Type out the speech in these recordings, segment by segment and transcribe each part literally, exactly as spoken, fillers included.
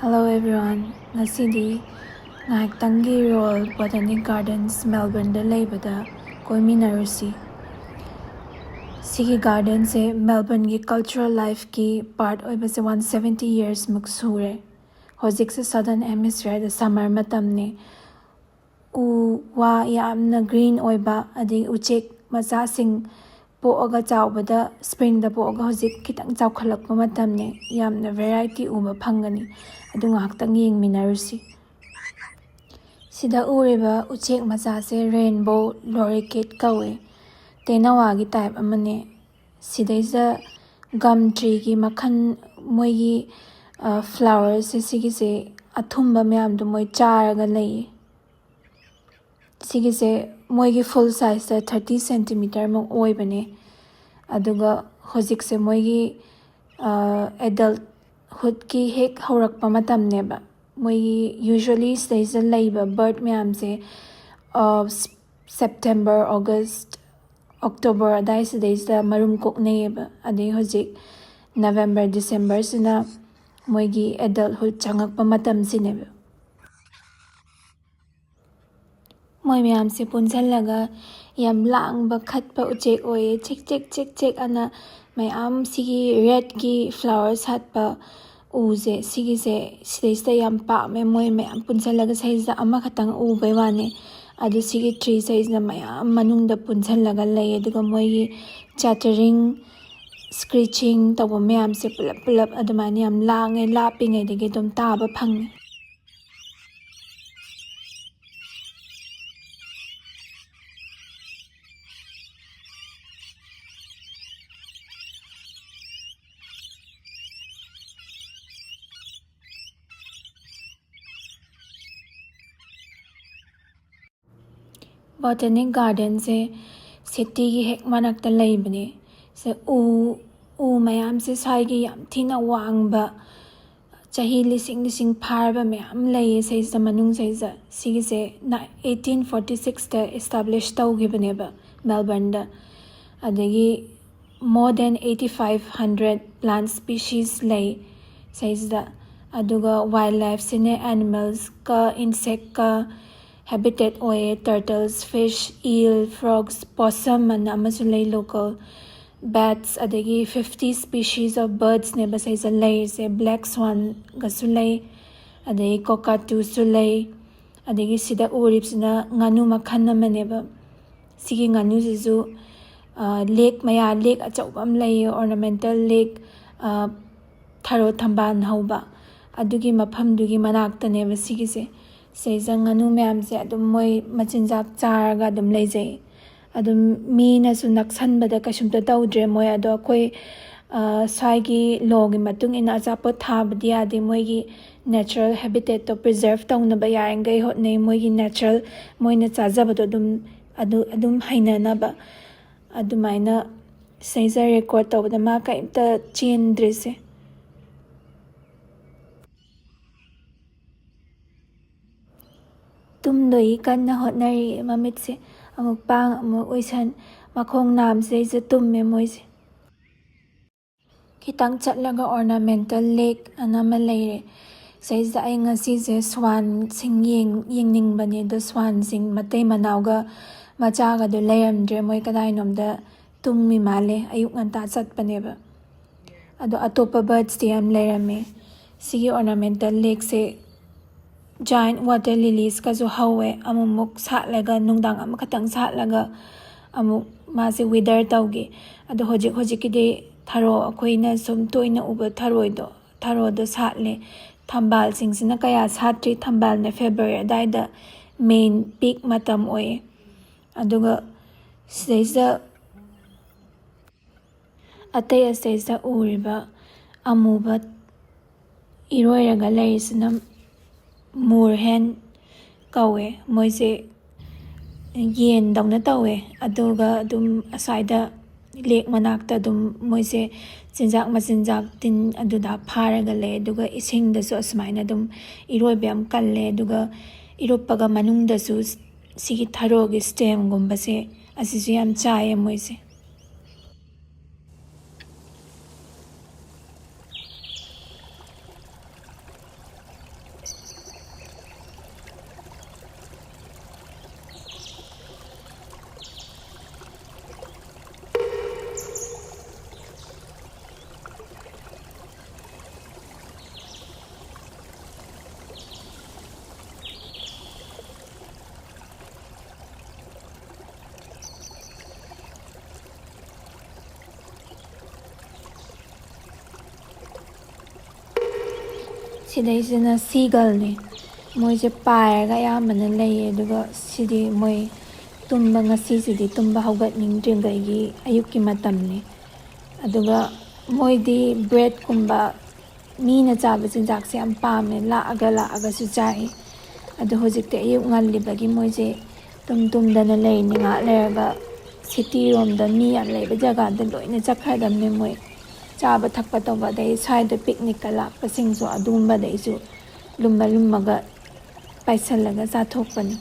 Hello everyone, ꯉꯁꯤꯗꯤ ꯉꯥꯏꯍꯥꯛꯇꯪꯒꯤ Royal Botanic Gardens Melbourneꯗ ꯂꯩꯕꯗ ꯀꯣꯏꯃꯤꯟꯅꯔꯨꯁꯤ꯫ ꯁꯤꯒꯤ gardenꯁꯦ Melbourneꯒꯤ cultural lifeꯀꯤ part ꯑꯣꯏꯕꯁꯦ one seventy yearsꯃꯨꯛ ꯁꯨꯔꯦ꯫ ꯍꯧꯖꯤꯛꯁꯦ Southern Hemisphereꯗ summer ꯃꯇꯝꯅꯦ꯫ ꯎ ꯋꯥ ꯌꯥꯝꯅ green ꯑꯣꯏꯕ, ꯑꯗꯩ ꯎꯆꯦꯛ ꯃꯆꯥꯁꯤꯡ ꯄꯣꯛꯑꯒ ꯆꯥꯎꯕꯗ, springꯗ ꯄꯣꯛꯑꯒ ꯍꯧꯖꯤꯛ ꯈꯤꯇꯪ ꯆꯥꯎꯈꯠꯂꯛꯄ ꯃꯇꯝꯅꯦ꯫ ꯌꯥꯝꯅ variety ꯎꯕ ꯐꯪꯒꯅꯤ꯫ ꯑꯗꯨ ꯉꯥꯏꯍꯥꯛꯇꯪ ꯌꯦꯡꯃꯤꯟꯅꯔꯨꯁꯤ꯫ ꯁꯤꯗ ꯎꯔꯤꯕ ꯎꯆꯦꯛ ꯃꯆꯥꯁꯦ rainbow loricate ꯀꯧꯋꯦ꯫ ꯇꯦꯅꯋꯥꯒꯤ type ꯑꯃꯅꯦ꯫ ꯁꯤꯗꯩꯁꯤꯗ gum treeꯒꯤ ꯃꯈꯜ, ꯃꯣꯏꯒꯤ, ꯑ, flowerꯁꯦ, ꯁꯤꯒꯤꯁꯦ ꯑꯊꯨꯝꯕ ꯃꯌꯥꯝꯗꯣ ꯃꯣꯏ ꯆꯥꯔꯒ ꯂꯩꯌꯦ꯫ ꯁꯤꯒꯤꯁꯦ ꯃꯣꯏꯒꯤ full sizeꯇ thirty centimeterꯃꯨꯛ ꯑꯣꯏꯕꯅꯦ꯫ ꯑꯗꯨꯒ ꯍꯧꯖꯤꯛꯁꯦ ꯃꯣꯏꯒꯤ, ꯑ, adulthoodꯀꯤ ꯍꯦꯛ ꯍꯧꯔꯛꯄ ꯃꯇꯝꯅꯦꯕ꯫ ꯃꯣꯏꯒꯤ usually ꯁꯤꯗꯩꯁꯤꯗ ꯂꯩꯕ bird ꯃꯌꯥꯝꯁꯦ, ꯑ, ꯁ-, September, August, October ꯑꯗꯥꯏ ꯁꯤꯗꯩꯁꯤꯗ ꯃꯔꯨꯝ ꯀꯣꯛꯅꯩꯌꯦꯕ꯫ ꯑꯗꯩ ꯍꯧꯖꯤꯛ November, Decemberꯁꯤꯅ ꯃꯣꯏꯒꯤ adulthood ꯆꯪꯉꯛꯄ ꯃꯇꯝꯁꯤꯅꯦꯕ꯫ ꯃꯣꯏ ꯃꯌꯥꯝꯁꯦ ꯄꯨꯟꯁꯤꯜꯂꯒ ꯌꯥꯝ ꯂꯥꯡꯕ, ꯈꯠꯄ ꯎꯆꯦꯛ ꯑꯣꯏꯌꯦ꯫ ꯆꯤꯛ ꯆꯤꯛ ꯆꯤꯛ ꯆꯤꯛ ꯑꯅ ꯃꯌꯥꯝ, ꯁꯤꯒꯤ redꯀꯤ flower ꯁꯥꯠꯄ ꯎꯁꯦ, ꯁꯤꯒꯤꯁꯦ ꯁꯤꯗꯩꯁꯤꯗ ꯌꯥꯝ ꯄꯥꯝꯃꯦ꯫ ꯃꯣꯏ ꯃꯌꯥꯝ ꯄꯨꯟꯁꯤꯜꯂꯒ ꯁꯤꯗꯩꯁꯤꯗ ꯑꯃꯈꯛꯇꯪ ꯎꯕꯩ ꯋꯥꯅꯦ꯫ ꯑꯗꯨ ꯁꯤꯒꯤ treeꯁꯤꯗꯩꯁꯤꯗ ꯃꯌꯥꯝ ꯃꯅꯨꯡꯗ ꯄꯨꯟꯁꯤꯜꯂꯒ ꯂꯩ꯫ ꯑꯗꯨꯒ ꯃꯣꯏꯒꯤ chattering, screeching ꯇꯧꯕ ꯃꯌꯥꯝꯁꯦ ꯄꯨꯂꯞ ꯄꯨꯂꯞ ꯑꯗꯨꯃꯥꯏꯅ ꯌꯥꯝ ꯂꯥꯡꯉꯦ, ꯂꯥꯞꯄꯤꯉꯩꯗꯒꯤ ꯑꯗꯨꯝ ꯇꯥꯕ ꯐꯪꯉꯦ꯫ Botanic Gardenꯁꯦ cityꯒꯤ ꯍꯦꯛ ꯃꯅꯥꯛꯇ ꯂꯩꯕꯅꯦ꯫ ꯁꯦ ꯎ, ꯎ ꯃꯌꯥꯝꯁꯦ ꯁ꯭ꯋꯥꯏꯒꯤ ꯌꯥꯝ ꯊꯤꯅ ꯋꯥꯡꯕ, ꯆꯍꯤ ꯂꯤꯁꯤꯡ ꯂꯤꯁꯤꯡ ꯐꯥꯔꯕ ꯃꯌꯥꯝ ꯂꯩꯌꯦ ꯁꯩꯁꯤꯗ, ꯃꯅꯨꯡ ꯁꯩꯁꯤꯗ꯫ ꯁꯤꯒꯤꯁꯦ ꯅ-, eighteen forty sixꯇ establish ꯇꯧꯈꯤꯕꯅꯦꯕ Melbourneꯗ꯫ ꯑꯗꯒꯤ more than eighty five hundred plant species ꯂꯩ ꯁꯩꯁꯤꯗ꯫ ꯑꯗꯨꯒ ꯋꯥꯏꯜ ꯂꯥꯏꯐꯁꯤꯅ ꯑꯦꯅꯤꯃꯦꯜꯁꯀ ꯏꯟꯁꯦꯛꯀ ꯍꯦꯕꯤꯇꯦꯠ ꯑꯣꯏꯌꯦ꯫ ꯇꯔꯇꯜꯁ, ꯐꯤꯁ, ꯏꯜ, ꯐ꯭ꯔꯣꯒꯁ, ꯄꯣꯁꯝ ꯑꯅ ꯑꯃꯁꯨ ꯂꯩ, ꯂꯣꯀꯦꯜ ꯕꯦꯠꯁ, ꯑꯗꯒꯤ ꯐꯤꯐꯇꯤ ꯁ꯭ꯄꯤꯁꯤꯁ ꯑꯣꯐ ꯕꯔꯗꯁꯅꯦꯕ ꯁꯤꯁꯦ ꯂꯩꯔꯤꯁꯦ꯫ ꯕ꯭ꯂꯦꯛ ꯁ꯭ꯋꯥꯟꯒꯁꯨ ꯂꯩ, ꯑꯗꯒꯤ ꯀꯣꯀꯥꯇꯨꯁꯨ ꯂꯩ, ꯑꯗꯒꯤ ꯁꯤꯗ ꯎꯔꯤꯕꯁꯤꯅ ꯉꯥꯅꯨ ꯃꯈꯜ ꯑꯃꯅꯦꯕ꯫ ꯁꯤꯒꯤ ꯉꯥꯅꯨꯁꯤꯁꯨ ꯂꯦꯛ ꯃꯌꯥ, ꯂꯦꯛ ꯑꯆꯧꯕ ꯑꯃ ꯂꯩꯌꯦ, ꯑꯣꯔꯅꯥꯃꯦꯟꯇꯦꯜ ꯂꯦꯛ, ꯊꯔꯣ ꯊꯝꯕꯥꯜ ꯍꯧꯕ, ꯑꯗꯨꯒꯤ ꯃꯐꯝꯗꯨꯒꯤ ꯃꯅꯥꯛꯇꯅꯦꯕ ꯁꯤꯒꯤꯁꯦ꯫ ꯁꯤꯗꯩꯁꯤꯗ ꯉꯥꯅꯨ ꯃꯌꯥꯝꯁꯦ ꯑꯗꯨꯝ ꯃꯣꯏ ꯃꯆꯤꯟꯖꯥꯛ ꯆꯥꯔꯒ ꯑꯗꯨꯝ ꯂꯩꯖꯩ꯫ ꯑꯗꯨꯝ ꯃꯤꯅꯁꯨ ꯅꯛꯁꯟꯕꯗ ꯀꯩꯁꯨꯝꯇ ꯇꯧꯗ꯭ꯔꯦ ꯃꯣꯏ꯫ ꯑꯗꯣ ꯑꯩꯈꯣꯏ ꯁ꯭ꯋꯥꯏꯒꯤ ꯂꯣꯒꯤ ꯃꯇꯨꯡ ꯏꯟꯅ ꯑꯆꯥꯄꯣꯠ ꯊꯥꯕꯗꯤ ꯌꯥꯗꯦ꯫ ꯃꯣꯏꯒꯤ ꯅꯦꯆꯔꯦꯜ ꯍꯦꯕꯤꯇꯦꯠꯇꯣ ꯄ꯭ꯔꯤꯖꯔꯚ ꯇꯧꯅꯕ ꯌꯥꯔꯤꯈꯩ ꯍꯣꯠꯅꯩ꯫ ꯃꯣꯏꯒꯤ ꯅꯦꯆꯔꯦꯜ ꯃꯣꯏꯅ ꯆꯥꯖꯕꯗꯣ ꯑꯗꯨꯝ, ꯑꯗꯨ ꯑꯗꯨꯝ ꯍꯩꯅꯅꯕ꯫ ꯑꯗꯨꯃꯥꯏꯅ ꯁꯤꯗꯩꯁꯤꯗ ꯔꯦꯀꯣꯔꯠ ꯇꯧꯕꯗ ꯃꯥ ꯀꯔꯤꯝꯇ ꯆꯦꯟꯗ꯭ꯔꯤꯁꯦ꯫ ꯇꯨꯝꯗꯣꯏꯒꯤ ꯀꯟꯅ ꯍꯣꯠꯅꯔꯤ꯫ ꯃꯃꯤꯠꯁꯦ ꯑꯃꯨꯛ ꯄꯥꯡ ꯑꯃꯨꯛ ꯎꯏꯁꯟ, ꯃꯈꯣꯡ ꯅꯥꯝꯁꯤꯗꯩꯁꯤꯗ ꯇꯨꯝꯃꯦ ꯃꯣꯏꯁꯦ꯫ ꯈꯤꯇꯪ ꯆꯠꯂꯒ ꯑꯣꯔꯅꯥꯃꯦꯟꯇꯦꯜ ꯂꯦꯛ ꯑꯅ ꯑꯃ ꯂꯩꯔꯦ꯫ ꯁꯤꯗꯩꯁꯤꯗ ꯑꯩ ꯉꯁꯤꯁꯦ ꯁ꯭ꯋꯥꯟꯁꯤꯡ ꯌꯦꯡ-, ꯌꯦꯡꯅꯤꯡꯕꯅꯦ, ꯑꯗꯣ ꯁ꯭ꯋꯥꯟꯁꯤꯡ ꯃꯇꯩ ꯃꯅꯥꯎꯒ ꯃꯆꯥꯒꯗꯣ ꯂꯩꯔꯝꯗ꯭ꯔꯦ, ꯃꯣꯏ ꯀꯗꯥꯏꯅꯣꯝꯗ ꯇꯨꯝꯃꯤ ꯃꯥꯜꯂꯦ, ꯑꯌꯨꯛ ꯉꯟꯇꯥ ꯆꯠꯄꯅꯦꯕ꯫ ꯑꯗꯣ ꯑꯇꯣꯞꯄ ꯕꯔꯗꯁꯇꯤ ꯌꯥꯝ ꯂꯩꯔꯝꯃꯦ꯫ ꯁꯤꯒꯤ ꯑꯣꯔꯅꯥꯃꯦꯟꯇꯦꯜ ꯂꯦꯛꯁꯦ ꯖꯥꯏꯟꯠ ꯋꯥꯇꯔ ꯂꯤꯂꯤꯁꯀꯁꯨ ꯍꯧꯋꯦ꯫ ꯑꯃꯨꯛꯃꯨꯛ ꯁꯥꯠꯂꯒ, ꯅꯨꯡꯗꯥꯡ ꯑꯃꯈꯛꯇꯪ ꯁꯥꯠꯂꯒ ꯑꯃꯨꯛ ꯃꯥꯁꯦ ꯋꯤꯗꯔ ꯇꯧꯈꯤ꯫ ꯑꯗꯣ ꯍꯧꯖꯤꯛ ꯍꯧꯖꯤꯛꯀꯤꯗꯤ ꯊꯔꯣ, ꯑꯩꯈꯣꯏꯅ ꯁꯨꯝ ꯇꯣꯏꯅ ꯎꯕ ꯊꯔꯣꯏꯗꯣ, ꯊꯔꯣꯗꯣ ꯁꯥꯠꯂꯦ꯫ ꯊꯝꯕꯥꯜꯁꯤꯡꯁꯤꯅ ꯀꯌꯥ ꯁꯥꯠꯇ꯭ꯔꯤ, ꯊꯝꯕꯥꯜꯅ ꯐꯦꯕ꯭ꯔꯨꯋꯥꯔꯤ ꯑꯗꯥꯏꯗ ꯃꯦꯟ ꯄꯤꯛ ꯃꯇꯝ ꯑꯣꯏꯌꯦ꯫ ꯑꯗꯨꯒ ꯁꯤꯗꯩꯁꯤꯗ ꯑꯇꯩ ꯑꯁꯤꯗꯩꯁꯤꯗ ꯎꯔꯤꯕ ꯑꯃꯨꯕ ꯏꯔꯣꯏꯔꯒ ꯂꯩꯔꯤꯁꯤꯅ ꯃꯨꯔ ꯍꯦꯟ ꯀꯧꯋꯦ꯫ ꯃꯣꯏꯁꯦ ꯌꯦꯟꯗꯧꯅ ꯇꯧꯋꯦ꯫ ꯑꯗꯨꯒ ꯑꯗꯨꯝ ꯑꯁ꯭ꯋꯥꯏꯗ ꯂꯦꯛ ꯃꯅꯥꯛꯇ ꯑꯗꯨꯝ ꯃꯣꯏꯁꯦ ꯆꯤꯟꯖꯥꯛ ꯃꯆꯤꯟꯖꯥꯛ ꯇꯤꯟ ꯑꯗꯨꯗ ꯐꯥꯔꯒ ꯂꯩ꯫ ꯑꯗꯨꯒ ꯏꯁꯤꯡꯗꯁꯨ ꯑꯁꯨꯃꯥꯏꯅ ꯑꯗꯨꯝ ꯏꯔꯣꯏꯕ ꯌꯥꯝ ꯀꯜꯂꯦ꯫ ꯑꯗꯨꯒ ꯏꯔꯨꯞꯄꯒ ꯃꯅꯨꯡꯗꯁꯨ ꯁꯤꯒꯤ ꯊꯔꯣꯒꯤ ꯁ꯭ꯇꯦꯝꯒꯨꯝꯕꯁꯦ ꯑꯁꯤꯁꯨ ꯌꯥꯝ ꯆꯥꯏꯌꯦ ꯃꯣꯏꯁꯦ꯫ ꯁꯤꯗꯩꯁꯤꯅ ꯁꯤꯒꯜꯅꯤ꯫ ꯃꯣꯏꯁꯦ ꯄꯥꯏꯔꯒ ꯑꯌꯥꯝꯕꯅ ꯂꯩꯌꯦ꯫ ꯑꯗꯨꯒ ꯁꯤꯗꯤ ꯃꯣꯏ ꯇꯨꯝꯕ, ꯉꯁꯤꯁꯤꯗꯤ ꯇꯨꯝꯕ ꯍꯧꯒꯠꯅꯤꯡꯗ꯭ꯔꯤꯉꯩꯒꯤ ꯑꯌꯨꯛꯀꯤ ꯃꯇꯝꯅꯤ꯫ ꯑꯗꯨꯒ ꯃꯣꯏꯗꯤ ꯕ꯭ꯔꯦꯗꯀꯨꯝꯕ, ꯃꯤꯅ ꯆꯥꯕ ꯆꯤꯟꯖꯥꯛꯁꯦ ꯌꯥꯝ ꯄꯥꯝꯃꯦ, ꯂꯥꯛꯑꯒ ꯂꯥꯛꯑꯒꯁꯨ ꯆꯥꯏ꯫ ꯑꯗꯣ ꯍꯧꯖꯤꯛꯇꯤ ꯑꯌꯨꯛ ꯉꯜꯂꯤꯕꯒꯤ ꯃꯣꯏꯁꯦ ꯇꯨꯝ ꯇꯨꯝꯗꯅ ꯂꯩꯅꯤ꯫ ꯉꯥꯏꯍꯥꯛ ꯂꯩꯔꯒ ꯁꯤꯇꯤꯔꯣꯝꯗ ꯃꯤ ꯌꯥꯝ ꯂꯩꯕ ꯖꯒꯥꯗ ꯂꯣꯏꯅ ꯆꯠꯈ꯭ꯔꯗꯕꯅꯦ ꯃꯣꯏ꯫ ꯆꯥꯕ ꯊꯛꯄ ꯇꯧꯕ, ꯑꯗꯩ ꯁ꯭ꯋꯥꯏꯗ ꯄꯤꯛꯅꯤꯛꯀ ꯂꯥꯛꯄꯁꯤꯡꯁꯨ ꯑꯗꯨꯒꯨꯝꯕꯗꯩꯁꯨ ꯂꯨꯝꯃ ꯂꯨꯝꯃꯒ ꯄꯥꯏꯁꯜꯂꯒ ꯆꯥꯊꯣꯛꯄꯅꯤ꯫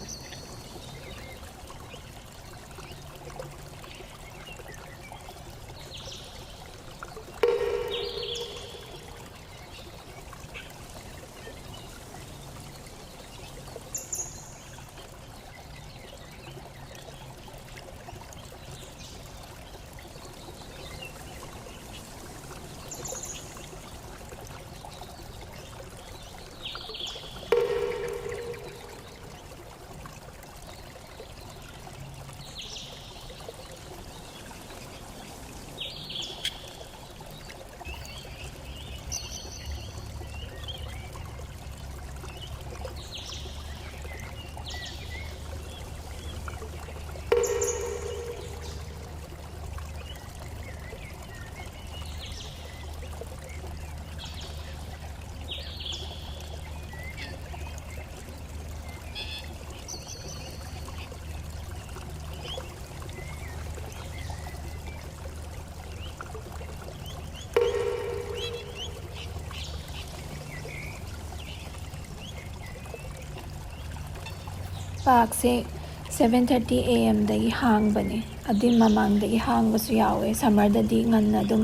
ꯄꯥꯔꯛꯁꯦ seven thirty A M ꯗꯒꯤ ꯍꯥꯡꯕꯅꯦ꯫ ꯑꯗꯨꯏ ꯃꯃꯥꯡꯗꯒꯤ ꯍꯥꯡꯕꯁꯨ ꯌꯥꯎꯋꯦ꯫ ꯁꯝꯃꯔꯗꯗꯤ ꯉꯟꯅ ꯑꯗꯨꯝ,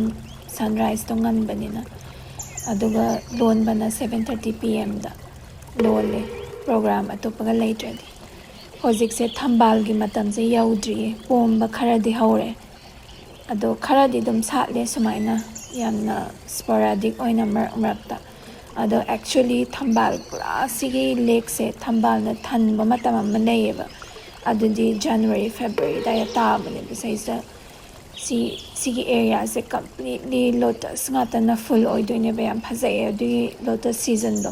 ꯁꯟꯔꯥꯏꯁꯇꯣ ꯉꯟꯕꯅꯤꯅ꯫ ꯑꯗꯨꯒ ꯂꯣꯟꯕꯅ seven thirty P M ꯗ ꯂꯣꯜꯂꯦ, ꯄ꯭ꯔꯣꯒ꯭ꯔꯥꯝ ꯑꯇꯣꯞꯄꯒ ꯂꯩꯇ꯭ꯔꯗꯤ꯫ ꯍꯧꯖꯤꯛꯁꯦ ꯊꯝꯕꯥꯜꯒꯤ ꯃꯇꯝꯁꯦ ꯌꯧꯗ꯭ꯔꯤꯌꯦ, ꯄꯣꯝꯕ ꯈꯔꯗꯤ ꯍꯧꯔꯦ꯫ ꯑꯗꯣ ꯈꯔꯗꯤ ꯑꯗꯨꯝ ꯁꯥꯠꯂꯦ ꯁꯨꯃꯥꯏꯅ, ꯌꯥꯝꯅ sporadic ꯑꯣꯏꯅ ꯃꯔꯛ ꯃꯔꯛꯇ꯫ ꯑꯗꯣ actually ꯊꯝꯕꯥꯜ ꯄꯨꯔꯥ ꯁꯤꯒꯤ ꯂꯦꯛꯁꯦ ꯊꯝꯕꯥꯜꯅ ꯊꯟꯕ ꯃꯇꯝ ꯑꯃ ꯂꯩꯌꯦꯕ꯫ ꯑꯗꯨꯗꯤ January, February ꯑꯗꯥꯏꯗ ꯇꯥꯕꯅꯦꯕ꯫ ꯁꯤꯁꯤꯗ ꯁꯤ ꯁꯤꯒꯤ ꯑꯦꯔꯤꯌꯥꯁꯦ ꯀꯝꯄ꯭ꯂꯤꯠꯂꯤ ꯂꯣꯇꯁ ꯉꯥꯛꯇꯅ ꯐꯨꯜ ꯑꯣꯏꯗꯣꯏꯅꯦꯕ꯫ ꯌꯥꯝ ꯐꯖꯩꯌꯦ ꯑꯗꯨꯒꯤ ꯂꯣꯇꯁ ꯁꯤꯖꯟꯗꯣ꯫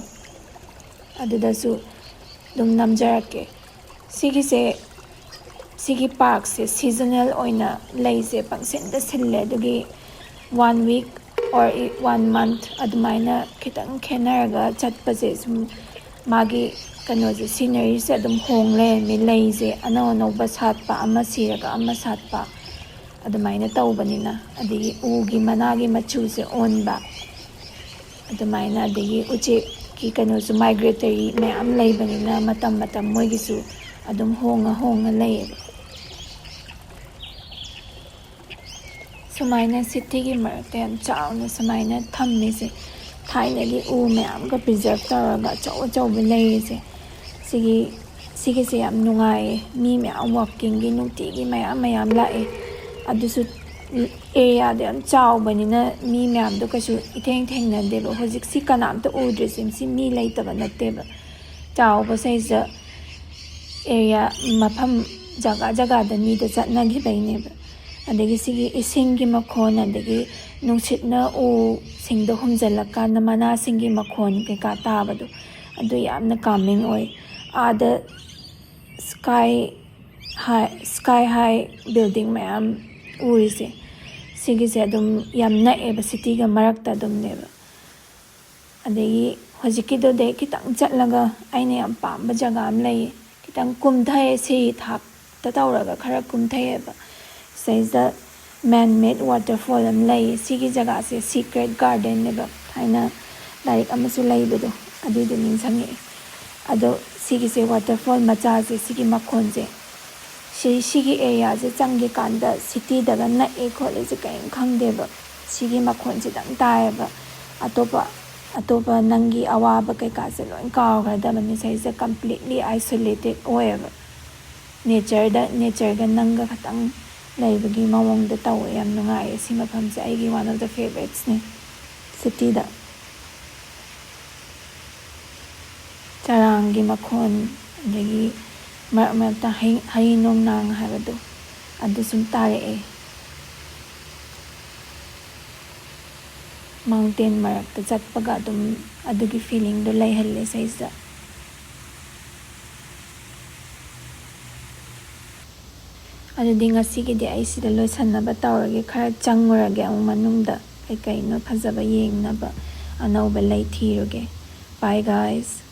ꯑꯗꯨꯗꯁꯨ ꯑꯗꯨꯝ ꯅꯝꯖꯔꯛꯀꯦ꯫ ꯁꯤꯒꯤꯁꯦ ꯁꯤꯒꯤ ꯄꯥꯔꯛꯁꯦ ꯁꯤꯖꯅꯦꯜ ꯑꯣꯏꯅ ꯂꯩꯁꯦ ꯄꯪꯁꯤꯟꯗ ꯁꯤꯜꯂꯦ꯫ ꯑꯗꯨꯒꯤ one week or one month ꯑꯗꯨꯃꯥꯏꯅ ꯈꯤꯇꯪ ꯈꯦꯠꯅꯔꯒ ꯆꯠꯄꯁꯦ ꯁꯨꯝ ꯃꯥꯒꯤ ꯀꯩꯅꯣꯁꯦ, ꯁꯤꯅꯔꯤꯁꯦ ꯑꯗꯨꯝ ꯍꯣꯡ ꯂꯩꯔꯝꯃꯤ꯫ ꯂꯩꯁꯦ ꯑꯅꯧ ꯑꯅꯧꯕ ꯁꯥꯠꯄ, ꯑꯃ ꯁꯤꯔꯒ ꯑꯃ ꯁꯥꯠꯄ, ꯑꯗꯨꯃꯥꯏꯅ ꯇꯧꯕꯅꯤꯅ꯫ ꯑꯗꯒꯤ ꯎꯒꯤ ꯃꯅꯥꯒꯤ ꯃꯆꯨꯁꯦ ꯑꯣꯟꯕ, ꯑꯗꯨꯃꯥꯏꯅ꯫ ꯑꯗꯒꯤ ꯎꯆꯦꯛꯀꯤ ꯀꯩꯅꯣꯁꯨ, ꯃꯥꯏꯒ꯭ꯔꯦꯇꯔꯤ ꯃꯌꯥꯝ ꯂꯩꯕꯅꯤꯅ ꯃꯇꯝ ꯃꯇꯝ ꯃꯣꯏꯒꯤꯁꯨ ꯑꯗꯨꯝ ꯍꯣꯡꯉ ꯍꯣꯡꯉ ꯂꯩꯌꯦꯕ꯫ ꯁꯨꯃꯥꯏꯅ ꯁꯤꯇꯤꯒꯤ ꯃꯔꯛꯇ ꯌꯥꯝ ꯆꯥꯎꯅ ꯁꯨꯃꯥꯏꯅ ꯊꯝꯃꯤꯁꯦ, ꯊꯥꯏꯅꯒꯤ ꯎ ꯃꯌꯥꯝꯒ ꯄ꯭ꯔꯤꯖꯔꯞ ꯇꯧꯔꯒ ꯑꯆꯧ ꯑꯆꯧꯕ ꯂꯩꯔꯤꯁꯦ, ꯁꯤꯒꯤ ꯁꯤꯒꯤꯁꯦ ꯌꯥꯝ ꯅꯨꯡꯉꯥꯏꯌꯦ꯫ ꯃꯤ ꯃꯌꯥꯝ ꯋꯥꯛꯀꯤꯡꯒꯤ ꯅꯨꯡꯇꯤꯒꯤ ꯃꯌꯥꯝ ꯃꯌꯥꯝ ꯂꯥꯛꯑꯦ꯫ ꯑꯗꯨꯁꯨ ꯑꯦꯔꯤꯌꯥꯗꯣ ꯌꯥꯝ ꯆꯥꯎꯕꯅꯤꯅ ꯃꯤ ꯃꯌꯥꯝꯗꯣ ꯀꯩꯁꯨ ꯏꯊꯦꯡ ꯊꯦꯡꯅꯗꯦꯕ꯫ ꯍꯧꯖꯤꯛꯁꯤ ꯀꯅꯥꯝꯇ ꯎꯗ꯭ꯔꯤꯁꯦ, ꯁꯤ ꯃꯤ ꯂꯩꯇꯕ ꯅꯠꯇꯦꯕ꯫ ꯆꯥꯎꯕ ꯁꯤꯗꯩꯁꯤꯗ ꯑꯦꯔꯤꯌꯥ, ꯃꯐꯝ ꯖꯒꯥ ꯖꯒꯥꯗ ꯃꯤꯗꯣ ꯆꯠꯅꯈꯤꯕꯩꯅꯦꯕ꯫ ꯑꯗꯒꯤ ꯁꯤꯒꯤ ꯏꯁꯤꯡꯒꯤ ꯃꯈꯣꯟ, ꯑꯗꯒꯤ ꯅꯨꯡꯁꯤꯠꯅ ꯎꯁꯤꯡꯗꯣ ꯍꯨꯝꯖꯤꯜꯂꯀꯥꯟꯗ ꯃꯅꯥꯁꯤꯡꯒꯤ ꯃꯈꯣꯟ ꯀꯩꯀꯥ ꯇꯥꯕꯗꯣ, ꯑꯗꯨ ꯌꯥꯝꯅ ꯀꯥꯃꯤꯡ ꯑꯣꯏ꯫ ꯑꯥꯗ ꯁ꯭ꯀꯥꯏ ꯍꯥꯏ, ꯁ꯭ꯀꯥꯏ ꯍꯥꯏ ꯕꯤꯜꯗꯤꯡ ꯃꯌꯥꯝ ꯎꯔꯤꯁꯦ, ꯁꯤꯒꯤꯁꯦ ꯑꯗꯨꯝ ꯌꯥꯝ ꯅꯛꯑꯦꯕ, ꯁꯤꯇꯤꯒ ꯃꯔꯛꯇ ꯑꯗꯨꯝꯅꯦꯕ꯫ ꯑꯗꯒꯤ ꯍꯧꯖꯤꯛꯀꯤꯗꯨꯗꯩ ꯈꯤꯇꯪ ꯆꯠꯂꯒ ꯑꯩꯅ ꯌꯥꯝ ꯄꯥꯝꯕ ꯖꯒꯥ ꯑꯃ ꯂꯩꯌꯦ, ꯈꯤꯇꯪ ꯀꯨꯝꯊꯩ, ꯁꯤꯔꯤ ꯊꯥꯛꯇ ꯇꯧꯔꯒ ꯈꯔ ꯀꯨꯝꯊꯩꯑꯕ꯫ ꯁꯤꯗꯩꯁꯤꯗ ꯃꯦꯟ ꯃꯦꯗ ꯋꯥꯇꯔꯐꯣꯜ ꯑꯃ ꯂꯩꯌꯦ꯫ ꯁꯤꯒꯤ ꯖꯒꯥꯁꯦ ꯁꯤꯀ꯭ꯔꯦꯠ ꯒꯥꯔꯗꯦꯟꯅꯦꯕ, ꯊꯥꯏꯅ ꯂꯥꯏꯔꯤꯛ ꯑꯃꯁꯨ ꯂꯩꯕꯗꯣ, ꯑꯗꯨꯏꯗꯣ ꯅꯤꯡꯁꯤꯡꯉꯛꯑꯦ꯫ ꯑꯗꯣ ꯁꯤꯒꯤꯁꯦ ꯋꯥꯇꯔꯐꯣꯜ ꯃꯆꯥꯁꯦ, ꯁꯤꯒꯤ ꯃꯈꯣꯟꯁꯦ, ꯁꯤ, ꯁꯤꯒꯤ ꯑꯦꯔꯤꯌꯥꯁꯦ ꯆꯪꯈꯤꯀꯥꯟꯗ ꯁꯤꯇꯤꯗꯒ ꯅꯛꯑꯦ ꯈꯣꯠꯂꯦꯁꯦ ꯀꯔꯤꯝ ꯈꯪꯗꯦꯕ꯫ ꯁꯤꯒꯤ ꯃꯈꯣꯟꯁꯤꯗꯪ ꯇꯥꯏꯌꯦꯕ꯫ ꯑꯇꯣꯞꯄ, ꯑꯇꯣꯞꯄ ꯅꯪꯒꯤ ꯑꯋꯥꯕ ꯀꯩꯀꯥꯁꯦ ꯂꯣꯏ ꯀꯥꯎꯈ꯭ꯔꯗꯕꯅꯤ꯫ ꯁꯤꯁꯦ ꯀꯝꯄ꯭ꯂꯤꯠꯂꯤ ꯑꯥꯏꯁꯣꯂꯦꯇꯦꯠ ꯑꯣꯏꯌꯦꯕ꯫ ꯅꯦꯆꯔꯗ, ꯅꯦꯆꯔꯒ ꯅꯪꯒ ꯈꯇꯪ ꯂꯩꯕꯒꯤ ꯃꯑꯣꯡꯗ ꯇꯧꯋꯦ꯫ ꯌꯥꯝ ꯅꯨꯡꯉꯥꯏꯌꯦ꯫ ꯁꯤ ꯃꯐꯝꯁꯦ ꯑꯩꯒꯤ one of the favouriteꯁꯅꯦ ꯁꯤꯇꯤꯗ꯫ ꯆꯔꯥꯡꯒꯤ ꯃꯈꯣꯟ, ꯑꯗꯒꯤ ꯃꯔꯛ ꯃꯔꯛꯇ ꯍꯩ, ꯍꯩ ꯅꯣꯡꯅꯥꯡ ꯍꯥꯏꯕꯗꯣ, ꯑꯗꯨ ꯁꯨꯝ ꯇꯥꯔꯛꯑꯦ꯫ ꯃꯥꯎꯟꯇꯦꯟ ꯃꯔꯛꯇ ꯆꯠꯄꯒ ꯑꯗꯨꯝ ꯑꯗꯨꯒꯤ ꯐꯤꯂꯤꯡꯗꯣ ꯂꯩꯍꯜꯂꯦ ꯁꯤꯁꯤꯗ꯫ ꯑꯗꯨꯗꯤ ꯉꯁꯤꯒꯤꯗꯤ ꯑꯩ ꯁꯤꯗ ꯂꯣꯏꯁꯟꯅꯕ ꯇꯧꯔꯒꯦ꯫ ꯈꯔ ꯆꯪꯉꯨꯔꯒꯦ ꯑꯃꯨꯛ ꯃꯅꯨꯡꯗ, ꯀꯩ ꯀꯩꯅꯣ ꯐꯖꯕ ꯌꯦꯡꯅꯕ ꯑꯅꯧꯕ ꯂꯩ ꯊꯤꯔꯨꯒꯦ꯫ Bye guys꯫